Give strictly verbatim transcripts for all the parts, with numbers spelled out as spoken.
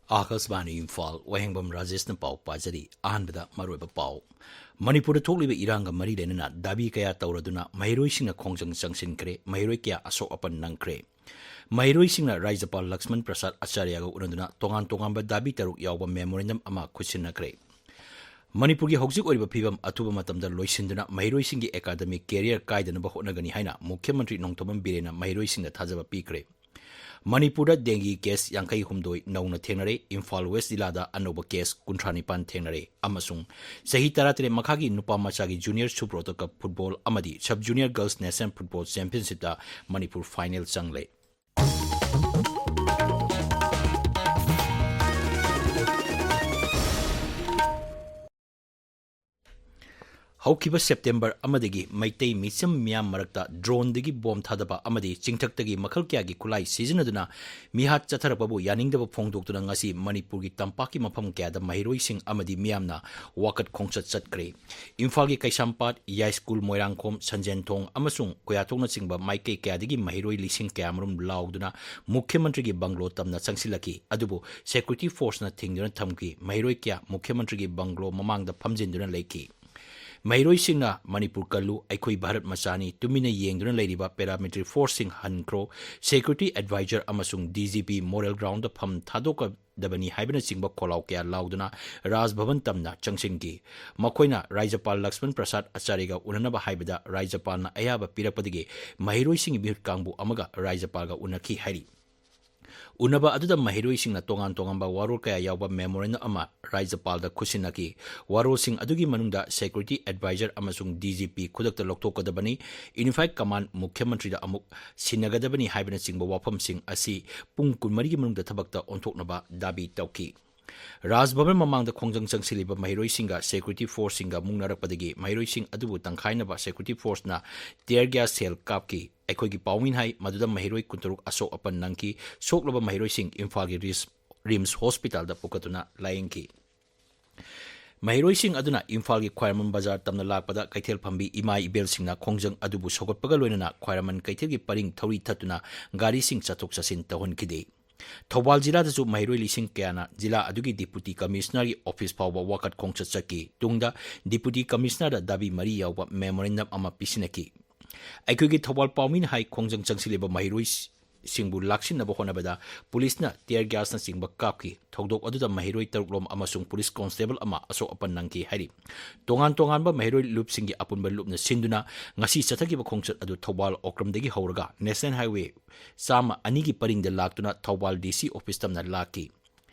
ꯑꯥꯀꯥꯁꯕꯥꯅꯤ ꯏꯝꯐꯥꯜ, ꯋꯥꯍꯦꯡꯕꯝ ꯔꯥꯖꯦꯁꯅ ꯄꯥꯎ ꯄꯥꯖꯔꯤ꯫ ꯑꯍꯥꯟꯕꯗ ꯃꯔꯨꯑꯣꯏꯕ ꯄꯥꯎ꯫ ꯃꯅꯤꯄꯨꯔꯗ ꯊꯣꯛꯂꯤꯕ ꯏꯔꯥꯡꯒ ꯃꯔꯤ ꯂꯩꯅꯅ ꯗꯥꯕꯤ ꯀꯌꯥ ꯇꯧꯔꯗꯨꯅ ꯃꯍꯩꯔꯣꯏꯁꯤꯡꯅ ꯈꯣꯡꯖꯪ ꯆꯪꯁꯤꯟꯈ꯭ꯔꯦ, ꯃꯍꯩꯔꯣꯏ ꯀꯌꯥ ꯑꯁꯣꯛ ꯑꯄꯟ ꯅꯪꯈ꯭ꯔꯦ꯫ ꯃꯍꯩꯔꯣꯏꯁꯤꯡꯅ ꯔꯥꯖ꯭ꯌꯄꯥꯜ ꯂꯛꯁꯃꯟ ꯄ꯭ꯔꯁꯥꯗ ꯑꯆꯥꯔꯌꯒ ꯎꯅꯗꯨꯅ ꯇꯣꯉꯥꯟ ꯇꯣꯉꯥꯟꯕ ꯗꯥꯕꯤ ꯇꯔꯨꯛ ꯌꯥꯎꯕ memorandum ꯑꯃ ꯈꯨꯠꯁꯤꯟꯅꯈ꯭ꯔꯦ꯫ ꯃꯅꯤꯄꯨꯔꯒꯤ ꯍꯧꯖꯤꯛ ꯑꯣꯏꯔꯤꯕ ꯐꯤꯕꯝ ꯑꯊꯨꯕ ꯃꯇꯝꯗ ꯂꯣꯏꯁꯤꯟꯗꯨꯅ ꯃꯍꯩꯔꯣꯏꯁꯤꯡꯒꯤ academic career ꯀꯥꯏꯗꯅꯕ ꯍꯣꯠꯅꯒꯅꯤ ꯍꯥꯏꯅ ꯃꯨꯈ꯭ꯌ ꯃꯟꯇ꯭ꯔꯤ ꯅꯣꯡꯊꯣꯝꯕꯝ ꯕꯤꯔꯦꯟꯅ ꯃꯍꯩꯔꯣꯏꯁꯤꯡꯗ ꯊꯥꯖꯕ ꯄꯤꯈ꯭ꯔꯦ꯫ ꯃꯅꯤꯄꯨꯔꯗ dengue case ꯌꯥꯡꯈꯩ ꯍꯨꯝꯗꯣꯏ ꯅꯧꯅ ꯊꯦꯡꯅꯔꯦ꯫ ꯏꯝꯐꯥꯜ ꯋꯦꯁ ꯖꯤꯂꯥꯗ ꯑꯅꯧꯕ case ꯀꯨꯟꯊ꯭ꯔꯥ ꯅꯤꯄꯥꯟ ꯊꯦꯡꯅꯔꯦ꯫ ꯑꯃꯁꯨꯡ ꯆꯍꯤ ꯇꯔꯥꯇꯔꯦꯠ ꯃꯈꯥꯒꯤ ꯅꯨꯄꯥ ꯃꯆꯥꯒꯤ Junior Super Auto Cup football ꯑꯃꯗꯤ Sub Junior Girls National Football Championshipꯇ Manipur final ꯆꯪꯂꯦ꯫ ꯍꯧꯈꯤꯕ September ꯑꯃꯗꯒꯤ ꯃꯩꯇꯩ ꯃꯤꯆꯝ ꯃꯤꯌꯥꯝ ꯃꯔꯛꯇ droneꯗꯒꯤ bomb ꯊꯥꯗꯕ ꯑꯃꯗꯤ ꯆꯤꯡꯊꯛꯇꯒꯤ ꯃꯈꯜ ꯀꯌꯥꯒꯤ ꯈꯨꯠꯂꯥꯏ ꯁꯤꯖꯤꯟꯅꯗꯨꯅ ꯃꯤꯍꯥꯠ ꯆꯠꯊꯔꯛꯄꯕꯨ ꯌꯥꯅꯤꯡꯗꯕ ꯐꯣꯡꯗꯣꯛꯇꯨꯅ ꯉꯁꯤ ꯃꯅꯤꯄꯨꯔꯒꯤ ꯇꯝꯄꯥꯛꯀꯤ ꯃꯐꯝ ꯀꯌꯥꯗ ꯃꯍꯩꯔꯣꯏꯁꯤꯡ ꯑꯃꯗꯤ ꯃꯤꯌꯥꯝꯅ ꯋꯥꯀꯠ ꯈꯣꯡꯆꯠ ꯆꯠꯈ꯭ꯔꯦ꯫ ꯏꯝꯐꯥꯜꯒꯤ ꯀꯩꯁꯥꯝꯄꯥꯠ, ꯌꯥꯏꯁ꯭ꯀꯨꯜ, ꯃꯣꯏꯔꯥꯡꯈꯣꯝ, ꯁꯟꯖꯦꯟꯊꯣꯡ ꯑꯃꯁꯨꯡ ꯀꯣꯌꯥꯊꯣꯡꯅꯆꯤꯡꯕ ꯃꯥꯏꯀꯩ ꯀꯌꯥꯗꯒꯤ ꯃꯍꯩꯔꯣꯏ ꯂꯤꯁꯤꯡ ꯀꯌꯥꯃꯔꯨꯝ ꯂꯥꯎꯗꯨꯅ ꯃꯨꯈ꯭ꯌ ꯃꯟꯇ꯭ꯔꯤꯒꯤ bungalow ꯇꯝꯅ ꯆꯪꯁꯤꯜꯂꯛꯈꯤ꯫ ꯑꯗꯨꯕꯨ security forceꯅ ꯊꯤꯡꯗꯨꯅ ꯊꯝꯈꯤ꯫ ꯃꯍꯩꯔꯣꯏ ꯀꯌꯥ ꯃꯨꯈ꯭ꯌ ꯃꯟꯇ꯭ꯔꯤꯒꯤ bungalow ꯃꯃꯥꯡꯗ ꯐꯝꯖꯤꯟꯗꯨꯅ ꯂꯩꯈꯤ꯫ ꯃꯍꯩꯔꯣꯏꯁꯤꯡꯅ "ꯃꯅꯤꯄꯨꯔ ꯀꯜꯂꯨ, ꯑꯩꯈꯣꯏ ꯚꯥꯔꯠ ꯃꯆꯥꯅꯤ, ꯇꯨꯃꯤꯟꯅ ꯌꯦꯡꯗꯨꯅ ꯂꯩꯔꯤꯕ paramilitary forceꯁꯤꯡ ꯍꯟꯈ꯭ꯔꯣ, security adviser ꯑꯃꯁꯨꯡ DGP moral groundꯗ ꯐꯝ ꯊꯥꯗꯣꯛꯀꯗꯕꯅꯤ" ꯍꯥꯏꯕꯅꯆꯤꯡꯕ ꯈꯣꯜꯂꯥꯎ ꯀꯌꯥ ꯂꯥꯎꯗꯨꯅ ꯔꯥꯖ ꯚꯕꯟ ꯇꯝꯅ ꯆꯪꯁꯤꯟꯈꯤ꯫ ꯃꯈꯣꯏꯅ ꯔꯥꯖ꯭ꯌꯄꯥꯜ ꯂꯛꯁꯃꯟ ꯄ꯭ꯔꯁꯥꯗ ꯑꯆꯥꯔꯌꯒ ꯎꯅꯅꯕ ꯍꯥꯏꯕꯗ ꯔꯥꯖ꯭ꯌꯄꯥꯜꯅ ꯑꯌꯥꯕ ꯄꯤꯔꯛꯄꯗꯒꯤ ꯃꯍꯩꯔꯣꯏꯁꯤꯡꯒꯤ ꯃꯤꯍꯨꯠ ꯀꯥꯡꯕꯨ ꯑꯃꯒ ꯔꯥꯖ꯭ꯌꯄꯥꯜꯒ ꯎꯅꯈꯤ ꯍꯥꯏꯔꯤ꯫ ꯎꯅꯕ ꯑꯗꯨꯗ ꯃꯍꯩꯔꯣꯏꯁꯤꯡꯅ ꯇꯣꯉꯥꯟ ꯇꯣꯉꯥꯟꯕ ꯋꯥꯔꯣꯜ ꯀꯌꯥ ꯌꯥꯎꯕ memorandum ꯑꯃ ꯔꯥꯖ꯭ꯌꯄꯥꯜꯗ ꯈꯨꯠꯁꯤꯟꯅꯈꯤ꯫ ꯋꯥꯔꯣꯜꯁꯤꯡ ꯑꯗꯨꯒꯤ ꯃꯅꯨꯡꯗ security adviser ꯑꯃꯁꯨꯡ DGP ꯈꯨꯗꯛꯇ ꯂꯧꯊꯣꯛꯀꯗꯕꯅꯤ, unified command ꯃꯨꯈ꯭ꯌ ꯃꯟꯇ꯭ꯔꯤꯗ ꯑꯃꯨꯛ ꯁꯤꯟꯅꯒꯗꯕꯅꯤ ꯍꯥꯏꯕꯅꯆꯤꯡꯕ ꯋꯥꯐꯝꯁꯤꯡ ꯑꯁꯤ ꯄꯨꯡ ꯀꯨꯟꯃꯔꯤꯒꯤ ꯃꯅꯨꯡꯗ ꯊꯕꯛꯇ ꯑꯣꯟꯊꯣꯛꯅꯕ ꯗꯥꯕꯤ ꯇꯧꯈꯤ꯫ ꯔꯥꯖ ꯚꯕꯟ ꯃꯃꯥꯡꯗ ꯈꯣꯡꯖꯪ ꯆꯪꯁꯤꯜꯂꯤꯕ ꯃꯍꯩꯔꯣꯏꯁꯤꯡꯒ security forceꯁꯤꯡꯒ ꯃꯨꯛꯅꯔꯛꯄꯗꯒꯤ ꯃꯍꯩꯔꯣꯏꯁꯤꯡ ꯑꯗꯨꯕꯨ ꯇꯪꯈꯥꯏꯅꯕ security forceꯅ tear gas shell ꯀꯥꯞꯈꯤ꯫ ꯑꯩꯈꯣꯏꯒꯤ ꯄꯥꯎꯃꯤꯅ ꯍꯥꯏ, ꯃꯗꯨꯗ ꯃꯍꯩꯔꯣꯏ ꯀꯨꯟꯇꯔꯨꯛ ꯑꯁꯣꯛ ꯑꯄꯟ ꯅꯪꯈꯤ꯫ ꯁꯣꯛꯂꯕ ꯃꯍꯩꯔꯣꯏꯁꯤꯡ ꯏꯝꯐꯥꯜꯒꯤ ꯔꯤꯁ-, RIMS hospitalꯗ ꯄꯨꯈꯠꯇꯨꯅ ꯂꯥꯌꯦꯡꯈꯤ꯫ ꯃꯍꯩꯔꯣꯏꯁꯤꯡ ꯑꯗꯨꯅ ꯏꯝꯐꯥꯜꯒꯤ ꯈ꯭ꯋꯥꯏꯔꯝꯕꯟ ꯕꯖꯥꯔ ꯇꯝꯅ ꯂꯥꯛꯄꯗ ꯀꯩꯊꯦꯜ ꯐꯝꯕꯤ ꯏꯃꯥ ꯏꯕꯦꯜꯁꯤꯡꯅ ꯈꯣꯡꯖꯪ ꯑꯗꯨꯕꯨ ꯁꯧꯒꯠꯄꯒ ꯂꯣꯏꯅꯅ ꯈ꯭ꯋꯥꯏꯔꯝꯕꯟ ꯀꯩꯊꯦꯜꯒꯤ ꯄꯔꯤꯡ ꯊꯧꯔꯤ ꯊꯠꯇꯨꯅ ꯒꯥꯔꯤꯁꯤꯡ ꯆꯠꯊꯣꯛ ꯆꯠꯁꯤꯟ ꯇꯧꯍꯟꯈꯤꯗꯦ꯫ ꯊꯧꯕꯥꯜ ꯖꯤꯂꯥꯗꯁꯨ ꯃꯍꯩꯔꯣꯏ ꯂꯤꯁꯤꯡ ꯀꯌꯥꯅ ꯖꯤꯂꯥ ꯑꯗꯨꯒꯤ Deputy Commissionerꯒꯤ office ꯐꯥꯎꯕ ꯋꯥꯀꯠ ꯈꯣꯡꯆꯠ ꯆꯠꯈꯤ꯫ ꯇꯨꯡꯗ Deputy Commissionerꯗ ꯗꯥꯕꯤ ꯃꯔꯤ ꯌꯥꯎꯕ memorandum ꯑꯃ ꯄꯤꯁꯤꯟꯅꯈꯤ꯫ ꯑꯩꯈꯣꯏꯒꯤ ꯊꯧꯕꯥꯜ ꯄꯥꯎꯃꯤꯅ ꯍꯥꯏ, ꯈꯣꯡꯖꯪ ꯆꯪꯁꯤꯜꯂꯤꯕ ꯃꯍꯩꯔꯣꯏꯁꯤꯡꯕꯨ ꯂꯥꯛꯁꯤꯟꯅꯕ ꯍꯣꯠꯅꯕꯗ ꯄꯨꯂꯤꯁꯅ tear gasꯅꯆꯤꯡꯕ ꯀꯥꯞꯈꯤ꯫ ꯊꯧꯗꯣꯛ ꯑꯗꯨꯗ ꯃꯍꯩꯔꯣꯏ ꯇꯔꯨꯛꯂꯣꯝ ꯑꯃꯁꯨꯡ ꯄꯨꯂꯤꯁ constable ꯑꯃ ꯑꯁꯣꯛ ꯑꯄꯟ ꯅꯪꯈꯤ ꯍꯥꯏꯔꯤ꯫ ꯇꯣꯉꯥꯟ ꯇꯣꯉꯥꯟꯕ ꯃꯍꯩꯔꯣꯏ ꯂꯨꯞꯁꯤꯡꯒꯤ ꯑꯄꯨꯟꯕ ꯂꯨꯞꯅ ꯁꯤꯟꯗꯨꯅ ꯉꯁꯤ ꯆꯠꯊꯈꯤꯕ ꯈꯣꯡꯆꯠ ꯑꯗꯨ ꯊꯧꯕꯥꯜ ꯑꯣꯀ꯭ꯔꯝꯗꯒꯤ ꯍꯧꯔꯒ National Highway ꯆꯥꯝꯃ ꯑꯅꯤꯒꯤ ꯄꯔꯤꯡꯗ ꯂꯥꯛꯇꯨꯅ ꯊꯧꯕꯥꯜ DC office ꯇꯝꯅ ꯂꯥꯛꯈꯤ꯫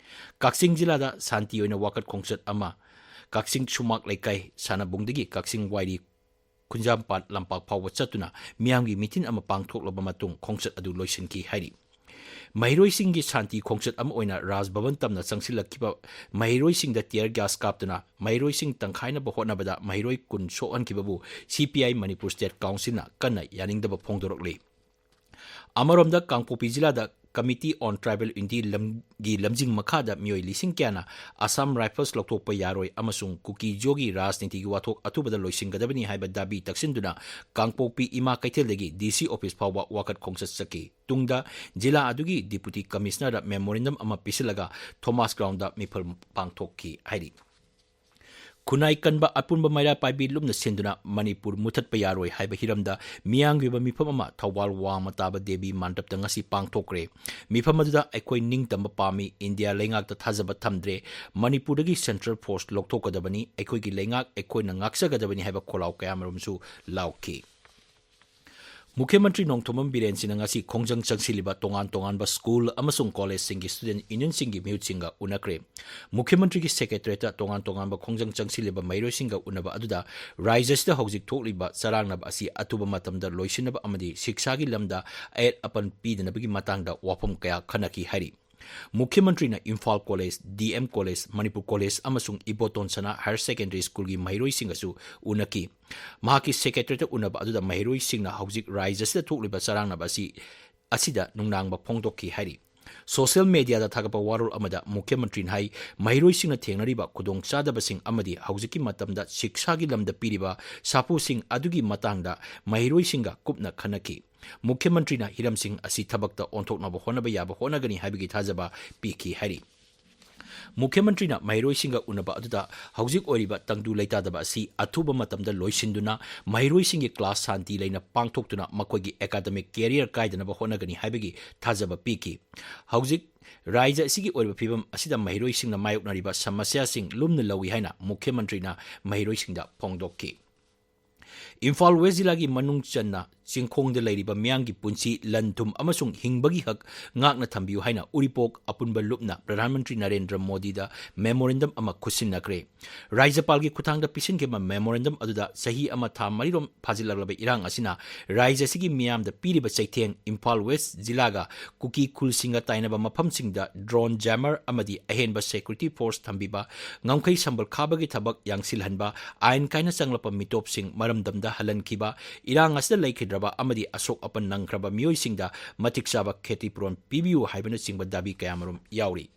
ꯀꯛꯆꯤꯡ ꯖꯤꯂꯥꯗ ꯁꯥꯟꯇꯤ ꯑꯣꯏꯅ ꯋꯥꯀꯠ ꯈꯣꯡꯆꯠ ꯑꯃ ꯀꯛꯆꯤꯡ ꯁꯨꯃꯥꯛ ꯂꯩꯀꯥꯏ ꯁꯥꯟꯅꯕꯨꯡꯗꯒꯤ ꯀꯛꯆꯤꯡ ꯋꯥꯏꯔꯤ ꯈꯨꯟꯖꯥꯝꯄꯥꯠ ꯂꯝꯄꯥꯛ ꯐꯥꯎꯕ ꯆꯠꯇꯨꯅ ꯃꯤꯌꯥꯝꯒꯤ ꯃꯤꯇꯤꯟ ꯑꯃ ꯄꯥꯡꯊꯣꯛꯂꯕ ꯃꯇꯨꯡ ꯈꯣꯡꯆꯠ ꯑꯗꯨ ꯂꯣꯏꯁꯤꯟꯈꯤ ꯍꯥꯏꯔꯤ꯫ ꯃꯍꯩꯔꯣꯏꯁꯤꯡꯒꯤ ꯁꯥꯟꯇꯤ ꯈꯣꯡꯆꯠ ꯑꯃ ꯑꯣꯏꯅ ꯔꯥꯖ ꯚꯕꯟ ꯇꯝꯅ ꯆꯪꯁꯤꯜꯂꯛꯈꯤꯕ ꯃꯍꯩꯔꯣꯏꯁꯤꯡꯗ tear gas ꯀꯥꯞꯇꯨꯅ ꯃꯍꯩꯔꯣꯏꯁꯤꯡ ꯇꯪꯈꯥꯏꯅꯕ ꯍꯣꯠꯅꯕꯗ ꯃꯍꯩꯔꯣꯏ ꯀꯨꯟ ꯁꯣꯛꯍꯟꯈꯤꯕꯕꯨ CPI Manipur State Councilꯅ ꯀꯟꯅ ꯌꯥꯅꯤꯡꯗꯕ ꯐꯣꯡꯗꯣꯔꯛꯂꯤ꯫ ꯑꯃꯔꯣꯝꯗ ꯀꯥꯡꯄꯣꯛꯄꯤ ꯖꯤꯂꯥꯗ Committee on Tribal Unity ꯂꯝꯒꯤ ꯂꯝꯖꯤꯡ ꯃꯈꯥꯗ ꯃꯤꯑꯣꯏ ꯂꯤꯁꯤꯡ ꯀꯌꯥꯅ Assam Rifles ꯂꯧꯊꯣꯛꯄ ꯌꯥꯔꯣꯏ ꯑꯃꯁꯨꯡ ꯀꯨꯀꯤ ꯖꯣꯒꯤ ꯔꯥꯖꯅꯤꯇꯤꯒꯤ ꯋꯥꯊꯣꯛ ꯑꯊꯨꯕꯗ ꯂꯣꯏꯁꯤꯟꯒꯗꯕꯅꯤ ꯍꯥꯏꯕ ꯗꯥꯕꯤ ꯇꯛꯁꯤꯟꯗꯨꯅ ꯀꯥꯡꯄꯣꯛꯄꯤ ꯏꯃꯥ ꯀꯩꯊꯦꯜꯗꯒꯤ DC office ꯐꯥꯎꯕ ꯋꯥꯀꯠ ꯈꯣꯡꯆꯠ ꯆꯠꯈꯤ꯫ ꯇꯨꯡꯗ ꯖꯤꯂꯥ ꯑꯗꯨꯒꯤ Deputy Commissionerꯗ memorandum ꯑꯃ ꯄꯤꯁꯤꯜꯂꯒ Thomas Groundꯗ ꯃꯤꯐꯝ ꯄꯥꯡꯊꯣꯛꯈꯤ ꯍꯥꯏꯔꯤ꯫ ꯈꯨꯟꯅꯥꯏ ꯀꯟꯕ ꯑꯄꯨꯟꯕ ꯃꯩꯔꯥ ꯄꯥꯏꯕꯤ ꯂꯨꯞꯅ ꯁꯤꯟꯗꯨꯅ ꯃꯅꯤꯄꯨꯔ ꯃꯨꯊꯠꯄ ꯌꯥꯔꯣꯏ ꯍꯥꯏꯕ ꯍꯤꯔꯝꯗ ꯃꯤꯌꯥꯝꯒꯤ ꯑꯣꯏꯕ ꯃꯤꯐꯝ ꯑꯃ ꯊꯧꯕꯥꯜ ꯋꯥꯡꯃ ꯇꯥꯕ ꯗꯦꯕꯤ ꯃꯟꯗꯞꯇ ꯉꯁꯤ ꯄꯥꯡꯊꯣꯛꯈ꯭ꯔꯦ꯫ ꯃꯤꯐꯝ ꯑꯗꯨꯗ "ꯑꯩꯈꯣꯏ ꯅꯤꯡꯇꯝꯕ ꯄꯥꯝꯃꯤ, ꯏꯟꯗꯤꯌꯥ ꯂꯩꯉꯥꯛꯇ ꯊꯥꯖꯕ ꯊꯝꯗ꯭ꯔꯦ, ꯃꯅꯤꯄꯨꯔꯗꯒꯤ central force ꯂꯧꯊꯣꯛꯀꯗꯕꯅꯤ, ꯑꯩꯈꯣꯏꯒꯤ ꯂꯩꯉꯥꯛ ꯑꯩꯈꯣꯏꯅ ꯉꯥꯛꯆꯒꯗꯕꯅꯤ" ꯍꯥꯏꯕ ꯈꯣꯜꯂꯥꯎ ꯀꯌꯥꯃꯔꯨꯝꯁꯨ ꯂꯥꯎꯈꯤ꯫ ꯃꯨꯈ꯭ꯌ ꯃꯟꯇ꯭ꯔꯤ ꯅꯣꯡꯊꯣꯝꯕꯝ ꯕꯤꯔꯦꯟ ꯁꯤꯡꯅ ꯉꯁꯤ ꯈꯣꯡꯖꯪ ꯆꯪꯁꯤꯜꯂꯤꯕ ꯇꯣꯉꯥꯟ ꯇꯣꯉꯥꯟꯕ ꯁ꯭ꯀꯨꯜ ꯑꯃꯁꯨꯡ ꯀꯣꯂꯦꯖꯁꯤꯡꯒꯤ student unionꯁꯤꯡꯒꯤ ꯃꯤꯍꯨꯠꯁꯤꯡꯒ ꯎꯅꯈ꯭ꯔꯦ꯫ ꯃꯨꯈ꯭ꯌ ꯃꯟꯇ꯭ꯔꯤꯒꯤ secretariatꯇ ꯇꯣꯉꯥꯟ ꯇꯣꯉꯥꯟꯕ ꯈꯣꯡꯖꯪ ꯆꯪꯁꯤꯜꯂꯤꯕ ꯃꯍꯩꯔꯣꯏꯁꯤꯡꯒ ꯎꯅꯕ ꯑꯗꯨꯗ ꯔꯥꯖ꯭ꯌꯁꯤꯗ ꯍꯧꯖꯤꯛ ꯊꯣꯛꯂꯤꯕ ꯆꯔꯥꯡꯅꯕ ꯑꯁꯤ ꯑꯊꯨꯕ ꯃꯇꯝꯗ ꯂꯣꯏꯁꯤꯟꯅꯕ ꯑꯃꯗꯤ ꯁꯤꯛꯁꯥꯒꯤ ꯂꯝꯗ ꯑꯌꯦꯠ ꯑꯄꯟ ꯄꯤꯗꯅꯕꯒꯤ ꯃꯇꯥꯡꯗ ꯋꯥꯐꯝ ꯀꯌꯥ ꯈꯟꯅꯈꯤ ꯍꯥꯏꯔꯤ꯫ ꯃꯨꯈ꯭ꯌ ꯃꯟꯇ꯭ꯔꯤꯅ Imphal college, DM college, Manipur college ꯑꯃꯁꯨꯡ ꯏꯕꯣꯇꯣꯟ ꯁꯅꯥ higher secondary schoolꯒꯤ ꯃꯍꯩꯔꯣꯏꯁꯤꯡꯒꯁꯨ ꯎꯅꯈꯤ꯫ ꯃꯍꯥꯛꯀꯤ secretariatꯇ ꯎꯅꯕ ꯑꯗꯨꯗ ꯃꯍꯩꯔꯣꯏꯁꯤꯡꯅ ꯍꯧꯖꯤꯛ ꯔꯥꯖ꯭ꯌ ꯑꯁꯤꯗ ꯊꯣꯛꯂꯤꯕ ꯆꯔꯥꯡꯅꯕ ꯑꯁꯤ, ꯑꯁꯤꯗ ꯅꯨꯡꯅꯥꯡꯕ ꯐꯣꯡꯗꯣꯛꯈꯤ ꯍꯥꯏꯔꯤ꯫ Social mediaꯗ ꯊꯥꯒꯠꯄ ꯋꯥꯔꯣꯜ ꯑꯃꯗ ꯃꯨꯈ꯭ꯌ ꯃꯟꯇ꯭ꯔꯤꯅ ꯍꯥꯏ, ꯃꯍꯩꯔꯣꯏꯁꯤꯡꯅ ꯊꯦꯡꯅꯔꯤꯕ ꯈꯨꯗꯣꯡꯆꯥꯗꯕꯁꯤꯡ ꯑꯃꯗꯤ ꯍꯧꯖꯤꯛꯀꯤ ꯃꯇꯝꯗ ꯁꯤꯛꯁꯥꯒꯤ ꯂꯝꯗ ꯄꯤꯔꯤꯕ ꯁꯥꯐꯨꯁꯤꯡ ꯑꯗꯨꯒꯤ ꯃꯇꯥꯡꯗ ꯃꯍꯩꯔꯣꯏꯁꯤꯡꯒ ꯀꯨꯞꯅ ꯈꯟꯅꯈꯤ꯫ ꯃꯨꯈ꯭ꯌ ꯃꯟꯇ꯭ꯔꯤꯅ ꯍꯤꯔꯝꯁꯤꯡ ꯑꯁꯤ ꯊꯕꯛꯇ ꯑꯣꯟꯊꯣꯛꯅꯕ ꯍꯣꯠꯅꯕ ꯌꯥꯕ ꯍꯣꯠꯅꯒꯅꯤ ꯍꯥꯏꯕꯒꯤ ꯊꯥꯖꯕ ꯄꯤꯈꯤ ꯍꯥꯏꯔꯤ꯫ ꯃꯨꯈ꯭ꯌ ꯃꯟꯇ꯭ꯔꯤꯅ ꯃꯍꯩꯔꯣꯏꯁꯤꯡꯒ ꯎꯅꯕ ꯑꯗꯨꯗ ꯍꯧꯖꯤꯛ ꯑꯣꯏꯔꯤꯕ ꯇꯪꯗꯨ ꯂꯩꯇꯥꯗꯕ ꯑꯁꯤ ꯑꯊꯨꯕ ꯃꯇꯝꯗ ꯂꯣꯏꯁꯤꯟꯗꯨꯅ ꯃꯍꯩꯔꯣꯏꯁꯤꯡꯒꯤ ꯀ꯭ꯂꯥꯁ ꯁꯥꯟꯇꯤ ꯂꯩꯅ ꯄꯥꯡꯊꯣꯛꯇꯨꯅ ꯃꯈꯣꯏꯒꯤ ꯑꯦꯀꯥꯗꯃꯤꯛ ꯀꯦꯔꯤꯌꯔ ꯀꯥꯏꯗꯅꯕ ꯍꯣꯠꯅꯒꯅꯤ ꯍꯥꯏꯕꯒꯤ ꯊꯥꯖꯕ ꯄꯤꯈꯤ꯫ ꯍꯧꯖꯤꯛ ꯔꯥꯖ꯭ꯌ ꯑꯁꯤꯒꯤ ꯑꯣꯏꯔꯤꯕ ꯐꯤꯕꯝ ꯑꯁꯤꯗ ꯃꯍꯩꯔꯣꯏꯁꯤꯡꯅ ꯃꯥꯌꯣꯛꯅꯔꯤꯕ ꯁꯃꯁ꯭ꯌꯥꯁꯤꯡ ꯂꯨꯝꯅ ꯂꯧꯏ ꯍꯥꯏꯅ ꯃꯨꯈ꯭ꯌ ꯃꯟꯇ꯭ꯔꯤꯅ ꯃꯍꯩꯔꯣꯏꯁꯤꯡꯗ ꯐꯣꯡꯗꯣꯛꯈꯤ꯫ ꯏꯝꯐꯥꯜ ꯋꯦꯁ ꯖꯤꯂꯥꯒꯤ ꯃꯅꯨꯡ ꯆꯟꯅ ꯆꯤꯡꯈꯣꯡꯗ ꯂꯩꯔꯤꯕ ꯃꯤꯌꯥꯝꯒꯤ ꯄꯨꯟꯁꯤ, ꯂꯟ ꯊꯨꯝ ꯑꯃꯁꯨꯡ ꯍꯤꯡꯕꯒꯤ ꯍꯛ ꯉꯥꯛꯅ ꯊꯝꯕꯤꯌꯨ ꯍꯥꯏꯅ ꯎꯔꯤꯄꯣꯛ ꯑꯄꯨꯟꯕ ꯂꯨꯞꯅ ꯄ꯭ꯔꯙꯥꯟ ꯃꯟꯇ꯭ꯔꯤ ꯅꯔꯦꯟꯗ꯭ꯔ ꯃꯣꯗꯤꯗ ꯃꯦꯃꯣꯔꯦꯟꯗꯝ ꯑꯃ ꯈꯨꯠꯁꯤꯟꯅꯈ꯭ꯔꯦ꯫ ꯔꯥꯖ꯭ꯌꯄꯥꯜꯒꯤ ꯈꯨꯠꯊꯥꯡꯗ ꯄꯤꯁꯤꯟꯈꯤꯕ ꯃꯦꯃꯣꯔꯦꯟꯗꯝ ꯑꯗꯨꯗ ꯆꯍꯤ ꯑꯃ ꯊꯥ ꯃꯔꯤꯔꯣꯝ ꯐꯥꯖꯤꯜꯂꯛꯂꯕ ꯏꯔꯥꯡ ꯑꯁꯤꯅ ꯔꯥꯖ꯭ꯌ ꯑꯁꯤꯒꯤ ꯃꯤꯌꯥꯝꯗ ꯄꯤꯔꯤꯕ ꯆꯩꯊꯦꯡ, ꯏꯝꯐꯥꯜ ꯋꯦꯁ ꯖꯤꯂꯥꯒ ꯀꯨꯀꯤ ꯈꯨꯜꯁꯤꯡꯒ ꯇꯥꯏꯅꯕ ꯃꯐꯝꯁꯤꯡꯗ drone jammer ꯑꯃꯗꯤ ꯑꯍꯦꯟꯕ security force ꯊꯝꯕꯤꯕ, ꯉꯝꯈꯩ ꯁꯝꯕꯜ ꯈꯥꯕꯒꯤ ꯊꯕꯛ ꯌꯥꯡꯁꯤꯜꯍꯟꯕ, ꯑꯥꯏꯟ ꯀꯥꯏꯅ ꯆꯪꯂꯛꯄ ꯃꯤꯇꯣꯞꯁꯤꯡ ꯃꯔꯝꯗꯝꯗ ꯍꯜꯍꯟꯈꯤꯕ, ꯏꯔꯥꯡ ꯑꯁꯤꯗ ꯂꯩꯈꯤꯗ꯭ꯔꯕ ꯑꯃꯗꯤ ꯑꯁꯣꯛ ꯑꯄꯟ ꯅꯪꯈ꯭ꯔꯕ ꯃꯤꯑꯣꯏꯁꯤꯡꯗ ꯃꯇꯤꯛ ꯆꯥꯕ ꯈꯦꯇꯤꯄꯨꯔꯣꯟ ꯄꯤꯕꯤꯌꯨ ꯍꯥꯏꯕꯅꯆꯤꯡꯕ ꯗꯥꯕꯤ ꯀꯌꯥꯃꯔꯨꯝ ꯌꯥꯎꯔꯤ꯫